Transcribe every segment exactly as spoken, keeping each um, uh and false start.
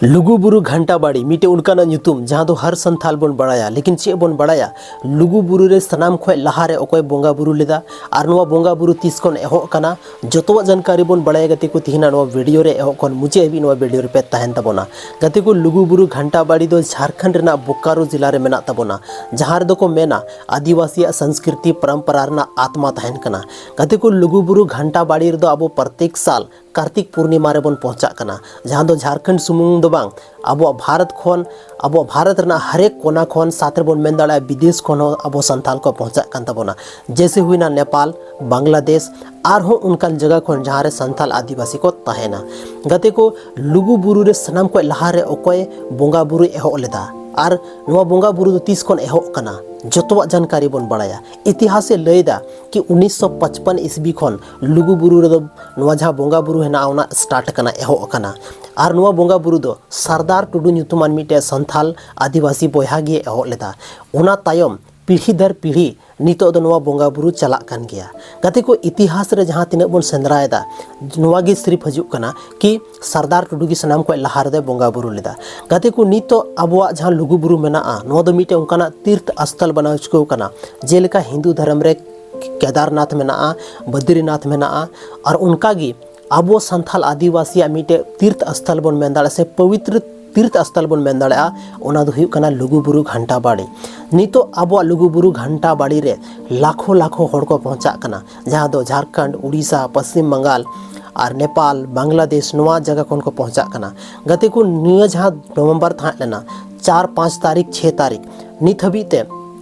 ᱞᱩᱜᱩ ᱵᱩᱨᱩ ᱜᱷᱟᱱᱴᱟ ᱵᱟᱲᱤ ᱢᱤᱫᱴᱮᱱ ᱚᱱᱠᱟᱱᱟᱜ ᱧᱩᱛᱩᱢ ᱡᱟᱦᱟᱸ ᱫᱚ ᱦᱟᱨ ᱥᱟᱱᱛᱷᱟᱞ ᱵᱚᱱ ᱵᱟᱲᱟᱭᱟ, ᱞᱮᱠᱤᱱ ᱪᱮᱫ ᱵᱚᱱ ᱵᱟᱲᱟᱭᱟ ᱞᱩᱜᱩ ᱵᱩᱨᱩ ᱨᱮ ᱥᱟᱱᱟᱢ ᱠᱷᱚᱱ ᱞᱟᱦᱟᱨᱮ ᱚᱠᱚᱭ ᱵᱚᱸᱜᱟ ᱵᱩᱨᱩ ᱞᱮᱫᱟ ᱟᱨ ᱱᱚᱣᱟ ᱵᱚᱸᱜᱟ ᱵᱩᱨᱩ ᱛᱤᱥ ᱠᱷᱚᱱ ᱮᱦᱚᱵ ᱟᱠᱟᱱᱟ, ᱡᱚᱛᱚᱣᱟᱜ ᱡᱟᱱᱠᱟᱨᱤ ᱵᱚᱱ ᱵᱟᱲᱟᱭᱟ ᱜᱟᱛᱮ ᱠᱚ ᱛᱤᱦᱤᱧᱟᱜ ᱱᱚᱣᱟ ᱵᱷᱤᱰᱤᱭᱳ ᱨᱮ ᱮᱦᱚᱵ ᱠᱷᱚᱱ ᱢᱩᱪᱟᱹᱫ ᱦᱟᱹᱵᱤᱡ ᱱᱚᱣᱟ ᱵᱷᱤᱰᱤᱭᱳ ᱨᱮᱯᱮ ᱛᱟᱦᱮᱱ ᱛᱟᱵᱚᱱᱟ᱾ ᱜᱟᱛᱮ ᱠᱚ ᱞᱩᱜᱩ ᱵᱩᱨᱩ ᱜᱷᱟᱱᱴᱟ ᱵᱟᱲᱤ ᱫᱚ ᱡᱷᱟᱨᱠᱷᱚᱸᱰ ᱨᱮᱱᱟᱜ ᱵᱳᱠᱟᱨᱳ ᱡᱮᱞᱟ ᱨᱮ ᱢᱮᱱᱟᱜ ᱛᱟᱵᱚᱱᱟ, ᱡᱟᱦᱟᱸ ᱨᱮᱫᱚ ᱠᱚ ᱢᱮᱱᱟ ᱟᱹᱫᱤᱵᱟᱹᱥᱤᱭᱟᱜ ᱥᱚᱝᱥᱠᱨᱤᱛᱤ ᱯᱚᱨᱚᱢᱯᱚᱨᱟ ᱨᱮᱱᱟᱜ ᱟᱛᱢᱟ ᱛᱟᱦᱮᱱ ᱠᱟᱱᱟ᱾ ᱜᱟᱛᱮ ᱠᱚ ᱞᱩᱜᱩ ᱵᱩᱨᱩ ᱜᱷᱟᱱᱴᱟ ᱵᱟᱲᱤ ᱨᱮᱫᱚ ᱟᱵᱚ ᱯᱨᱚᱛᱮᱠ ᱥᱟᱞ ᱠᱟᱨᱛᱤᱠ ᱯᱩᱨᱱᱤᱢᱟ ᱨᱮᱵᱚᱱ ᱯᱚᱦᱪᱟᱜ ᱠᱟᱱᱟ, ᱡᱟᱦᱟᱸ ᱫᱚ ᱡᱷᱟᱨᱠᱷᱚᱸᱰ ᱥᱩᱢᱩᱝ ᱫᱚ ᱵᱟᱝ, ᱟᱵᱚᱣᱟᱜ ᱵᱷᱟᱨᱚᱛ ᱠᱷᱚᱱ, ᱟᱵᱚᱣᱟᱜ ᱵᱷᱟᱨᱚᱛ ᱨᱮᱱᱟᱜ ᱦᱟᱨᱮᱠ ᱠᱚᱱᱟ ᱠᱷᱚᱱ, ᱥᱟᱛ ᱨᱮᱵᱚᱱ ᱢᱮᱱ ᱫᱟᱲᱮᱭᱟᱜᱼᱟ ᱵᱤᱫᱮᱥ ᱠᱷᱚᱱ ᱦᱚᱸ ᱟᱵᱚ ᱥᱟᱱᱛᱟᱞ ᱠᱚ ᱯᱚᱦᱪᱟᱜ ᱠᱟᱱ ᱛᱟᱵᱚᱱᱟ᱾ ᱡᱮᱭᱥᱮ ᱦᱩᱭᱱᱟ ᱱᱮᱯᱟᱞ, ᱵᱟᱝᱞᱟᱫᱮᱥ, ᱟᱨᱦᱚᱸ ᱚᱱᱠᱟᱱ ᱡᱟᱭᱜᱟ ᱠᱷᱚᱱ ᱡᱟᱦᱟᱸ ᱨᱮ ᱥᱟᱱᱛᱟᱞ ᱟᱹᱫᱤᱵᱟᱹᱥᱤ ᱠᱚ ᱛᱟᱦᱮᱱᱟ᱾ ᱜᱟᱛᱮ ᱠᱚ, ᱞᱩᱜᱩ ᱵᱩᱨᱩ ᱨᱮ ᱥᱟᱱᱟᱢ ᱠᱷᱚᱱ ᱞᱟᱦᱟᱨᱮ ᱚᱠᱚᱭ ᱵᱚᱸᱜᱟ ᱵᱩᱨᱩᱭ ᱮᱦᱚᱵ ᱞᱮᱫᱟ ᱟᱨ ᱱᱚᱣᱟ ᱵᱚᱸᱜᱟ ᱵᱩᱨᱩ ᱫᱚ ᱛᱤᱥ ᱠᱷᱚᱱ ᱮᱦᱚᱵ ᱠᱟᱱᱟ, ᱡᱚᱛᱚᱣᱟᱜ ᱡᱟᱱᱠᱟᱨᱤ ᱵᱚᱱ ᱵᱟᱲᱟᱭᱟ᱾ ᱤᱛᱤᱦᱟᱥᱮ ᱞᱟᱹᱭᱫᱟ ᱠᱤ ᱩᱱᱤᱥᱥᱚ ᱯᱟᱸᱪᱯᱟᱱ ᱤᱥᱵᱤ ᱠᱷᱚᱱ ᱞᱩᱜᱩ ᱵᱩᱨᱩ ᱨᱮᱫᱚ ᱱᱚᱣᱟ ᱡᱟᱦᱟᱸ ᱵᱚᱸᱜᱟ ᱵᱩᱨᱩ ᱦᱮᱱᱟᱜᱼᱟ ᱚᱱᱟ ᱥᱴᱟᱨᱴ ᱠᱟᱱᱟ, ᱮᱦᱚᱵ ᱟᱠᱟᱱᱟ᱾ ᱟᱨ ᱱᱚᱣᱟ ᱵᱚᱸᱜᱟ ᱵᱩᱨᱩ ᱫᱚ ᱥᱟᱨᱫᱟᱨ ᱴᱩᱰᱩ ᱧᱩᱛᱩᱢᱟᱱ ᱢᱤᱫᱴᱮᱱ ᱥᱟᱱᱛᱷᱟᱞ ᱟᱹᱫᱤᱵᱟᱹᱥᱤ ᱵᱚᱭᱦᱟ ᱜᱮ ᱮᱦᱚᱵ ᱞᱮᱫᱟ᱾ ᱚᱱᱟ ᱛᱟᱭᱚᱢ ᱯᱤᱲᱦᱤ ᱫᱟᱨ ᱯᱤᱲᱦᱤ ᱱᱤᱛᱚᱜ ᱫᱚ ᱱᱚᱣᱟ ᱵᱚᱸᱜᱟ ᱵᱩᱨᱩ ᱪᱟᱞᱟᱜ ᱠᱟᱱ ᱜᱮᱭᱟ᱾ ᱜᱟᱛᱮ ᱠᱚ, ᱤᱛᱤᱦᱟᱥ ᱨᱮ ᱡᱟᱦᱟᱸ ᱛᱤᱱᱟᱹᱜ ᱵᱚᱱ ᱥᱮᱸᱫᱽᱨᱟᱭᱮᱫᱟ, ᱱᱚᱣᱟ ᱜᱮ ᱥᱤᱨᱤᱯ ᱦᱤᱡᱩᱜ ᱠᱟᱱᱟ ᱠᱤ ᱥᱟᱨᱫᱟᱨ ᱴᱩᱰᱩ ᱜᱮ ᱥᱟᱱᱟᱢ ᱠᱷᱚᱱ ᱞᱟᱦᱟ ᱨᱮᱫᱚᱭ ᱵᱚᱸᱜᱟ ᱵᱩᱨᱩ ᱞᱮᱫᱟ᱾ ᱜᱟᱛᱮ ᱠᱚ, ᱱᱤᱛᱚᱜ ᱟᱵᱚᱣᱟᱜ ᱡᱟᱦᱟᱸ ᱞᱩᱜᱩ ᱵᱩᱨᱩ ᱢᱮᱱᱟᱜᱼᱟ, ᱱᱚᱣᱟ ᱫᱚ ᱢᱤᱫᱴᱮᱱ ᱚᱱᱠᱟᱱᱟᱜ ᱛᱤᱨᱛᱷ ᱟᱥᱛᱷᱚᱞ ᱵᱮᱱᱟᱣ ᱪᱩᱠᱟᱹᱣ ᱠᱟᱱᱟ᱾ ᱡᱮᱞᱮᱠᱟ ᱦᱤᱱᱫᱩ ᱫᱷᱚᱨᱚᱢ ᱨᱮ ᱠᱮᱫᱟᱨᱱᱟᱛᱷ ᱢᱮᱱᱟᱜᱼᱟ, ᱵᱚᱫᱨᱤᱱᱟᱛᱷ ᱢᱮᱱᱟᱜᱼᱟ, ᱟᱨ ᱚᱱᱠᱟᱜᱮ ᱟᱵᱚ ᱥᱟᱱᱛᱷᱟᱞ ᱟᱹᱫᱤᱵᱟᱹᱥᱤᱭᱟᱜ ᱢᱤᱫᱴᱮᱡ ᱛᱤᱨᱛᱷ ᱟᱥᱛᱷᱚᱞ ᱵᱚᱱ ᱢᱮᱱ ᱫᱟᱲᱮᱭᱟᱜᱼᱟ ᱥᱮ ᱯᱚᱵᱤᱛᱨᱚ ᱛᱤᱨᱛᱷ ᱟᱥᱛᱷᱚᱞ ᱵᱚᱱ ᱢᱮᱱ ᱫᱟᱲᱮᱭᱟᱜᱼᱟ, ᱚᱱᱟ ᱫᱚ ᱦᱩᱭᱩᱜ ᱠᱟᱱᱟ ᱞᱩᱜᱩ ᱵᱩᱨᱩ ᱜᱷᱟᱱᱴᱟ ᱵᱟᱲᱤ᱾ ᱱᱤᱛᱚᱜ ᱟᱵᱚᱣᱟᱜ ᱞᱩᱜᱩ ᱵᱩᱨᱩ ᱜᱷᱟᱱᱴᱟ ᱵᱟᱲᱤ ᱨᱮ ᱞᱟᱠᱷᱚ ᱞᱟᱠᱷᱚ ᱦᱚᱲ ᱠᱚ ᱯᱚᱦᱪᱟᱜ ᱠᱟᱱᱟ, ᱡᱟᱦᱟᱸ ᱫᱚ ᱡᱷᱟᱲᱠᱷᱚᱸᱰ, ᱩᱲᱤᱥᱥᱟ, ᱯᱚᱥᱪᱤᱢ ᱵᱟᱝᱜᱟᱞ ᱟᱨ ᱱᱮᱯᱟᱞ, ᱵᱟᱝᱞᱟᱫᱮᱥ, ᱱᱚᱣᱟ ᱡᱟᱭᱜᱟ ᱠᱷᱚᱱ ᱠᱚ ᱯᱚᱦᱪᱟᱜ ᱠᱟᱱᱟ᱾ ᱜᱟᱛᱮ ᱠᱚ, ᱱᱤᱭᱟᱹ ᱡᱟᱦᱟᱸ ᱱᱚᱵᱷᱮᱢᱵᱚᱨ ᱛᱟᱦᱮᱸ ᱞᱮᱱᱟ, ᱪᱟᱨ, ᱯᱟᱸᱪ ᱛᱟᱹᱨᱤᱠᱷ, ᱪᱷᱚᱭ ᱛᱟᱹᱨᱤᱠᱷ, ᱱᱤᱛ ᱦᱟᱹᱵᱤᱡ ᱛᱮ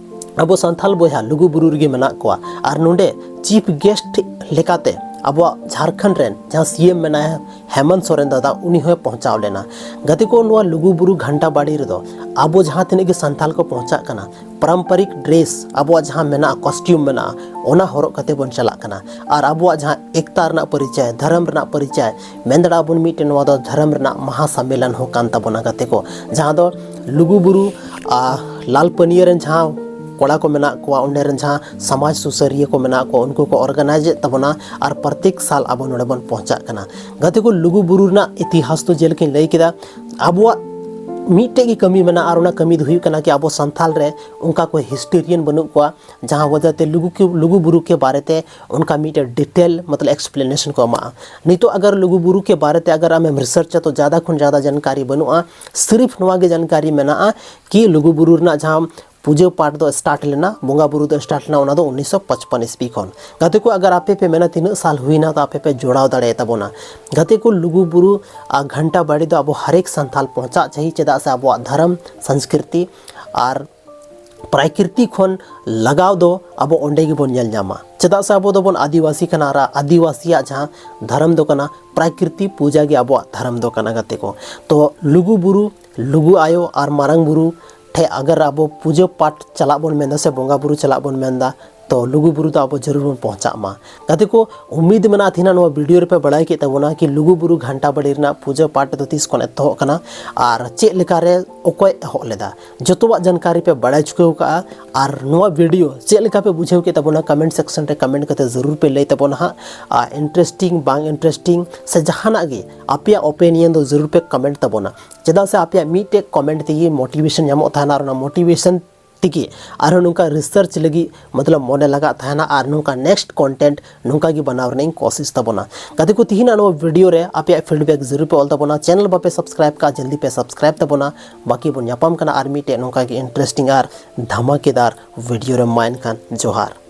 ᱟᱵᱚ ᱥᱟᱱᱛᱷᱟᱞ ᱵᱚᱭᱦᱟ ᱞᱩᱜᱩ ᱵᱩᱨᱩ ᱨᱮᱜᱮ ᱢᱮᱱᱟᱜ ᱠᱚᱣᱟ᱾ ᱟᱨ ᱱᱚᱰᱮ ᱪᱤᱯ ᱜᱮᱥᱴ ᱞᱮᱠᱟᱛᱮ ᱟᱵᱚᱣᱟᱜ ᱡᱷᱟᱲᱠᱷᱚᱸᱰ ᱨᱮᱱ ᱡᱟᱦᱟᱸ ᱥᱤ ᱮᱢ ᱢᱮᱱᱟᱭᱟ, ᱦᱮᱢᱚᱱᱛ ᱥᱚᱨᱮᱱ ᱫᱟᱫᱟ, ᱩᱱᱤ ᱦᱚᱸᱭ ᱯᱚᱦᱪᱟᱣ ᱞᱮᱱᱟ᱾ ᱜᱟᱛᱮ ᱠᱚ, ᱱᱚᱣᱟ ᱞᱩᱜᱩ ᱵᱩᱨᱩ ᱜᱷᱟᱱᱴᱟ ᱵᱟᱲᱤ ᱨᱮᱫᱚ ᱟᱵᱚ ᱡᱟᱦᱟᱸ ᱛᱤᱱᱟᱹᱜ ᱜᱮ ᱥᱟᱱᱛᱷᱟᱞ ᱠᱚ ᱯᱚᱦᱪᱟᱜ ᱠᱟᱱᱟ, ᱯᱟᱨᱟᱢᱯᱟᱨᱤᱠ ᱰᱨᱮᱥ ᱟᱵᱚᱣᱟᱜ ᱡᱟᱦᱟᱸ ᱢᱮᱱᱟᱜᱼᱟ, ᱠᱚᱥᱴᱤᱭᱩᱢ ᱢᱮᱱᱟᱜᱼᱟ, ᱚᱱᱟ ᱦᱚᱨᱚᱜ ᱠᱟᱛᱮ ᱵᱚᱱ ᱪᱟᱞᱟᱜ ᱠᱟᱱᱟ᱾ ᱟᱨ ᱟᱵᱚᱣᱟᱜ ᱡᱟᱦᱟᱸ ᱮᱠᱛᱟ ᱨᱮᱱᱟᱜ ᱯᱚᱨᱤᱪᱚᱭ, ᱫᱷᱚᱨᱚᱢ ᱨᱮᱱᱟᱜ ᱯᱚᱨᱤᱪᱚᱭ, ᱢᱮᱱ ᱫᱟᱲᱮᱭᱟᱜᱼᱟ ᱵᱚᱱ ᱢᱤᱫᱴᱮᱱ ᱱᱚᱣᱟ ᱫᱚ ᱫᱷᱚᱨᱚᱢ ᱨᱮᱱᱟᱜ ᱢᱟᱦᱟ ᱥᱚᱢᱢᱮᱞᱚᱱ ᱦᱚᱸ ᱠᱟᱱ ᱛᱟᱵᱚᱱᱟ᱾ ᱜᱟᱛᱮ ᱠᱚ, ᱡᱟᱦᱟᱸ ᱫᱚ ᱞᱩᱜᱩ ᱵᱩᱨᱩ, ᱟᱨ ᱞᱟᱞ ᱯᱟᱹᱱᱤᱭᱟᱹ ᱨᱮᱱ ᱡᱟᱦᱟᱸ ᱠᱚᱲᱟ ᱠᱚ ᱢᱮᱱᱟᱜ ᱠᱚᱣᱟ, ᱚᱸᱰᱮ ᱨᱮᱱ ᱡᱟᱦᱟᱸ ᱥᱚᱢᱟᱡᱽ ᱥᱩᱥᱟᱹᱨᱤᱭᱟᱹ ᱠᱚ ᱢᱮᱱᱟᱜ ᱠᱚᱣᱟ, ᱩᱱᱠᱩ ᱠᱚ ᱚᱨᱜᱟᱱᱟᱭᱤᱡᱽ ᱮᱫ ᱛᱟᱵᱚᱱᱟ᱾ ᱟᱨ ᱯᱨᱚᱛᱮᱠ ᱥᱟᱞ ᱟᱵᱚ ᱱᱚᱰᱮ ᱵᱚᱱ ᱯᱚᱦᱪᱟᱜ ᱠᱟᱱᱟ᱾ ᱜᱟᱛᱮ ᱠᱚ, ᱞᱩᱜᱩ ᱵᱩᱨᱩ ᱨᱮᱱᱟᱜ ᱤᱛᱤᱦᱟᱥ ᱫᱚ ᱡᱮᱞᱮᱠᱟᱧ ᱞᱟᱹᱭ ᱠᱮᱫᱟ, ᱟᱵᱚᱣᱟᱜ ᱢᱤᱫᱴᱮᱡ ᱜᱮ ᱠᱟᱹᱢᱤ ᱢᱮᱱᱟᱜᱼᱟ, ᱟᱨ ᱚᱱᱟ ᱠᱟᱹᱢᱤ ᱫᱚ ᱦᱩᱭᱩᱜ ᱠᱟᱱᱟ ᱠᱤ ᱟᱵᱚ ᱥᱟᱱᱛᱟᱞ ᱨᱮ ᱚᱱᱠᱟ ᱠᱚ historian ᱵᱟᱹᱱᱩᱜ ᱠᱚᱣᱟ, ᱡᱟᱦᱟᱸ ᱣᱟᱡᱟᱦ ᱛᱮ ᱞᱩᱜᱩ ᱠᱤ, ᱞᱩᱜᱩ ᱵᱩᱨᱩ ᱠᱮ ᱵᱟᱨᱮ ᱛᱮ ᱚᱱᱠᱟ ᱢᱤᱫᱴᱮᱡ detail ᱢᱚᱛᱞᱚᱵ explanation ᱠᱚ ᱮᱢᱟᱜᱼᱟ᱾ ᱱᱤᱛᱚᱜ ᱟᱜᱟᱨ ᱞᱩᱜᱩ ᱵᱩᱨᱩ ᱠᱮ ᱵᱟᱨᱮ ᱛᱮ ᱟᱜᱟᱨ ᱟᱢᱮᱢ research ᱟ, ᱛᱚ ᱡᱟᱫᱟ ᱠᱷᱚᱱ ᱡᱟᱫᱟ ᱡᱟᱱᱠᱟᱨᱤ ᱵᱟᱹᱱᱩᱜᱼᱟ᱾ ᱥᱤᱨᱤᱯ ᱱᱚᱣᱟ ᱜᱮ ᱡᱟᱱᱠᱟᱨᱤ ᱢᱮᱱᱟᱜᱼᱟ ᱠᱤ ᱞᱩᱜᱩ ᱵᱩᱨᱩ ᱨᱮᱱᱟᱜ ᱡᱟᱦᱟᱸ ᱯᱩᱡᱟᱹ ᱯᱟᱴ ᱫᱚ start ᱞᱮᱱᱟ, ᱵᱚᱸᱜᱟ ᱵᱩᱨᱩ ᱫᱚ start ᱞᱮᱱᱟ, ᱚᱱᱟ ᱫᱚ ᱩᱱᱤᱥᱥᱚ ᱯᱟᱸᱪᱯᱟᱱ ᱤᱥᱵᱤ ᱠᱷᱚᱱ᱾ ᱜᱟᱛᱮ ᱠᱚ, ᱟᱜᱟᱨ ᱟᱯᱮ ᱯᱮ ᱢᱮᱱᱟ ᱛᱤᱱᱟᱹᱜ ᱥᱟᱞ ᱦᱩᱭᱱᱟ, ᱛᱚ ᱟᱯᱮ ᱯᱮ ᱡᱚᱲᱟᱣ ᱫᱟᱲᱮᱭᱟᱛᱟ ᱵᱚᱱᱟ᱾ ᱜᱟᱛᱮ ᱠᱚ, ᱞᱩᱜᱩ ᱵᱩᱨᱩ ᱟᱨ ᱜᱷᱟᱱᱴᱟ ᱵᱟᱲᱤ ᱫᱚ ᱟᱵᱚ ᱦᱟᱨᱮᱠ ᱥᱟᱱᱛᱟᱞ ᱯᱚᱦᱪᱟᱜ ᱪᱟᱹᱦᱤ, ᱪᱮᱫᱟᱜ ᱥᱮ ᱟᱵᱚᱣᱟᱜ ᱫᱷᱚᱨᱚᱢ, ᱥᱚᱝᱥᱠᱨᱤᱛᱤ ᱟᱨ ᱯᱨᱟᱠᱨᱤᱛᱤ ᱠᱷᱚᱱ ᱞᱟᱜᱟᱣ ᱫᱚ ᱟᱵᱚ ᱚᱸᱰᱮ ᱜᱮᱵᱚᱱ ᱧᱮᱞ ᱧᱟᱢᱟ᱾ ᱪᱮᱫᱟᱜ ᱥᱮ ᱟᱵᱚ ᱫᱚᱵᱚᱱ ᱟᱹᱫᱤᱵᱟᱹᱥᱤ ᱠᱟᱱᱟ, ᱟᱨ ᱟᱹᱫᱤᱵᱟᱹᱥᱤᱭᱟᱜ ᱡᱟᱦᱟᱸ ᱫᱷᱚᱨᱚᱢ ᱫᱚ ᱠᱟᱱᱟ, ᱯᱨᱟᱠᱨᱤᱛᱤ ᱯᱩᱡᱟ ᱜᱮ ᱟᱵᱚᱣᱟᱜ ᱫᱷᱚᱨᱚᱢ ᱫᱚ ᱠᱟᱱᱟ᱾ ᱜᱟᱛᱮ ᱠᱚ, ᱛᱚ ᱞᱩᱜᱩ ᱵᱩᱨᱩ, ᱞᱩᱜᱩ ᱟᱭᱳ ᱟᱨ ᱢᱟᱨᱟᱝ ᱵᱩᱨᱩ ᱴᱷᱮᱡ ᱟᱜᱟᱨ ᱟᱵᱚ ᱯᱩᱡᱟᱹ ᱯᱟᱴ ᱪᱟᱞᱟᱜ ᱵᱚᱱ ᱢᱮᱱᱫᱟ ᱥᱮ ᱵᱚᱸᱜᱟ ᱵᱩᱨᱩ ᱪᱟᱞᱟᱜ ᱵᱚᱱ ᱢᱮᱱᱫᱟ, ᱛᱚ ᱞᱩᱜᱩ ᱵᱩᱨᱩ ᱫᱚ ᱟᱵᱚ ᱡᱟᱹᱨᱩᱲ ᱵᱚᱱ ᱯᱚᱦᱪᱟᱜ ᱢᱟ᱾ ᱜᱟᱛᱮ ᱠᱚ, ᱩᱢᱤᱫ ᱢᱮᱱᱟᱜᱼᱟ ᱛᱮᱦᱮᱧ ᱱᱚᱣᱟ video ᱨᱮᱯᱮ ᱵᱟᱲᱟᱭ ᱠᱮᱫ ᱛᱟᱵᱚᱱᱟ ᱠᱤ ᱞᱩᱜᱩ ᱵᱩᱨᱩ ᱜᱷᱟᱱᱴᱟ ᱵᱟᱲᱤ ᱨᱮᱱᱟᱜ ᱯᱩᱡᱟᱹ ᱯᱟᱴ ᱫᱚ ᱛᱤᱥ ᱠᱷᱚᱱ ᱮᱛᱚᱦᱚᱵ ᱠᱟᱱᱟ ᱟᱨ ᱪᱮᱫ ᱞᱮᱠᱟᱨᱮ ᱚᱠᱚᱭ ᱮᱦᱚᱵ ᱞᱮᱫᱟ, ᱡᱚᱛᱚᱣᱟᱜ ᱡᱟᱱᱠᱟᱨᱤ ᱯᱮ ᱵᱟᱲᱟᱭ ᱪᱩᱠᱟᱹᱣ ᱠᱟᱜᱼᱟ᱾ ᱟᱨ ᱱᱚᱣᱟ video ᱪᱮᱫ ᱞᱮᱠᱟ ᱯᱮ ᱵᱩᱡᱷᱟᱹᱣ ᱠᱮᱫ ᱛᱟᱵᱚᱱᱟ, comment section ᱨᱮ comment ᱠᱟᱛᱮ ᱡᱟᱹᱨᱩᱲ ᱯᱮ ᱞᱟᱹᱭ ᱛᱟᱵᱚᱱᱟ ᱦᱟᱸᱜ᱾ ᱟᱨ interesting ᱵᱟᱝ interesting ᱥᱮ ᱡᱟᱦᱟᱱᱟᱜ ᱜᱮ ᱟᱯᱮᱭᱟᱜ opinion ᱫᱚ ᱡᱟᱹᱨᱩᱲ ᱯᱮ comment ᱛᱟᱵᱚᱱᱟ, ᱪᱮᱫᱟᱜ ᱥᱮ ᱟᱯᱮᱭᱟᱜ ᱢᱤᱫᱴᱮᱡ comment ᱛᱮᱜᱮ motivation ᱧᱟᱢᱚᱜ ᱛᱟᱦᱮᱱᱟ, ᱟᱨ ᱚᱱᱟ motivation ᱛᱮᱜᱮ ᱟᱨᱦᱚᱸ ᱱᱚᱝᱠᱟ research ᱞᱟᱹᱜᱤᱫ ᱢᱚᱛᱞᱚᱵ ᱢᱚᱱᱮ ᱞᱟᱜᱟᱜ ᱛᱟᱦᱮᱱᱟ, ᱟᱨ ᱱᱚᱝᱠᱟ next content ᱱᱚᱝᱠᱟ ᱜᱮ ᱵᱮᱱᱟᱣ ᱨᱮᱱᱟᱜ ᱤᱧ ᱠᱳᱥᱤᱥ ᱛᱟᱵᱚᱱᱟ᱾ ᱜᱟᱛᱮ ᱠᱚ, ᱛᱤᱦᱤᱧᱟᱜ ᱱᱚᱣᱟ video ᱨᱮ ᱟᱯᱮᱭᱟᱜ feedback ᱡᱟᱹᱨᱩᱲ ᱯᱮ ᱚᱞ ᱛᱟᱵᱚᱱᱟ᱾ Channel ᱵᱟᱯᱮ subscribe ᱠᱟᱜᱼᱟ, ᱡᱚᱞᱫᱤ ᱯᱮ subscribe ᱛᱟᱵᱚᱱᱟ᱾ ᱵᱟᱹᱠᱤ ᱵᱚᱱ ᱧᱟᱯᱟᱢ ᱠᱟᱱᱟ ᱟᱨ ᱢᱤᱫᱴᱮᱡ ᱱᱚᱝᱠᱟ ᱜᱮ interesting ᱟᱨ ᱫᱷᱟᱢᱟᱠᱮᱫᱟᱨ video ᱨᱮ᱾ ᱢᱟ ᱮᱱᱠᱷᱟᱱ ᱡᱚᱦᱟᱨ᱾